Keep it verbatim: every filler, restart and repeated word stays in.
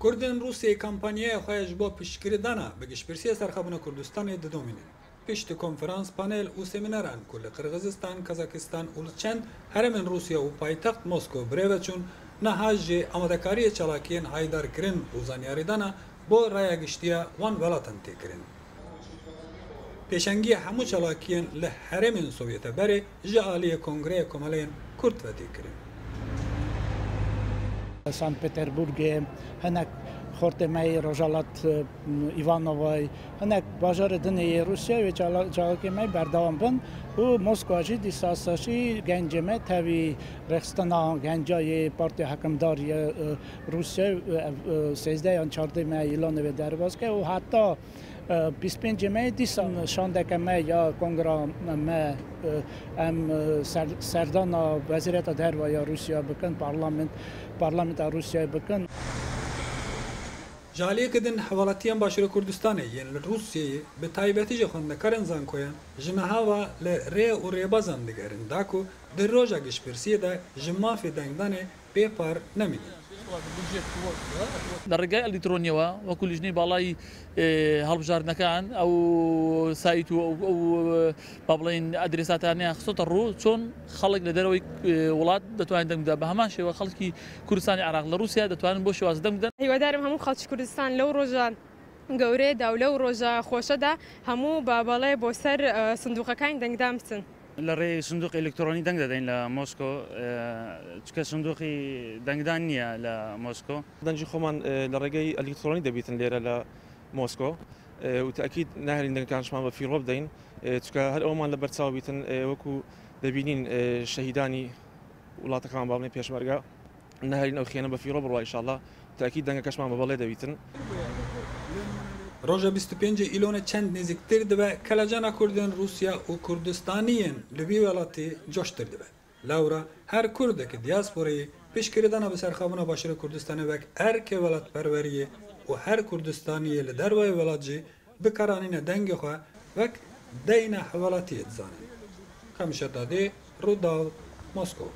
Kurdên Rûsyayê kampanyaya xwe ji bo piştgirîdana bi giştpirsiyê serxebûna Kurdistanê didomînin. Piştî konferans, panel û semîneran ku li Qirxizistan, Kazakistan û li çend herêmên Rûsya û paytext Moskow bi rê ve çûn, niha jî amadekariyê çalakiyên haydar kirin û zanyarîdana bo raya giştî ya wan welatan tê kirin. Pêşengiya hemû çalakiyên li herêmên Sovyete berê ji aliyê Kongreya Komeleyên Kurd ve tê kirin. Sankt Peterburgê, hinek xortê me yê Rojhilat, e, Îvanovay, hinek bajarê din ê Rûsyayê wê çala-, çalakê me berdewam bin û Moskwa jî dîsa jî gencê me tevî rêxistina genca yê Partiya Hikimdar yê, e, Rûsyayê, e, ev, e, sêzdeh yan çardeh me îlanê wê derbas kir û heta, e, bîst pêncê me dîsa şandeke me ya kongra me, e, em, e, ser-, serdana Wezîreta Derve ya Rûsya bikin, parlament, parlamenta Rûsyayê bikin. Ji aliyeke din, hevalatiyan Başûrê Kurdistanê yên li Rûsyayê, bi taybetî jî xwendekarên zankoyan, ji niha ve li rê û rêbazan digerin da ku di roja giştpirsiyê de ji mafê dengdanê bê par nemînin. لە ڕێگای ئەلیکترۆنیەوە وەکو لیژنەی باڵای، ئێ، هەڵبژاردنەکان، ئەو سایت و ئەو، ئەو، با بڵێن، ئەدرێساتانەیان خستۆتە ڕوو، چۆن خەڵک لە دەرەوەی، ئێ، وڵات دەتوانێت دەنگ بدا. بە هەمان شێوە خەڵکی کوردستانی عێراق لە رووسیا دەتوانن بۆ شێوازە دەنگ بدەن. هیوادارم هەموو خەڵکی کوردستان لەو ڕۆژە گەورەیەدا و لەو ڕۆژە خۆشەدا هەموو با بەڵێ بۆ سەر، ئە، سندووقەکانی دەنگدان بچن. لە ڕێی سندووقی ئەلیکترۆنی دەنگ دەدەین لە مۆسکۆ، ئێ، چکە سندووقی دەنگدان نییە لە مۆسکۆ. دەنگی خۆمان، ئێ، لە ڕێگەی ئەلیکترۆنی دەبیتن لێرە لە مۆسکۆ، ئێ، و تەکید ناهێلین دەنگەکانشمان بە فیڕۆ بدەین، ئێ، چکە هەر ئەوەمان لە بەرچاو بیتن، ئێ، وەکو دەبینین، ئێ، شەهیدانی وڵاتەکان، با بڵێن، پێشمەرگە، نەهێلین ئەو خیانە بە فیڕۆ بڕوا ئینشاءاللە، تەکید دەنگەکەشمان بە بەڵێ دەبیتن. Roja bîst û pêncê îlonê çend nêzîktir dibe, kelacana Kurdên Rûsya û Kurdistaniyên li vî welatî coştir dibe. Lewra her Kurdekî diyasporayê piştgirîdana bi serxabûna Başûrê Kurdistanê wek erkê welatperweriyê û her Kurdistaniyê li dervayê welat jî bikaranîne dengê xwe wek deyna hewelatiyê dizanin. Xemşet Dadê, Rûdaw, Moskov.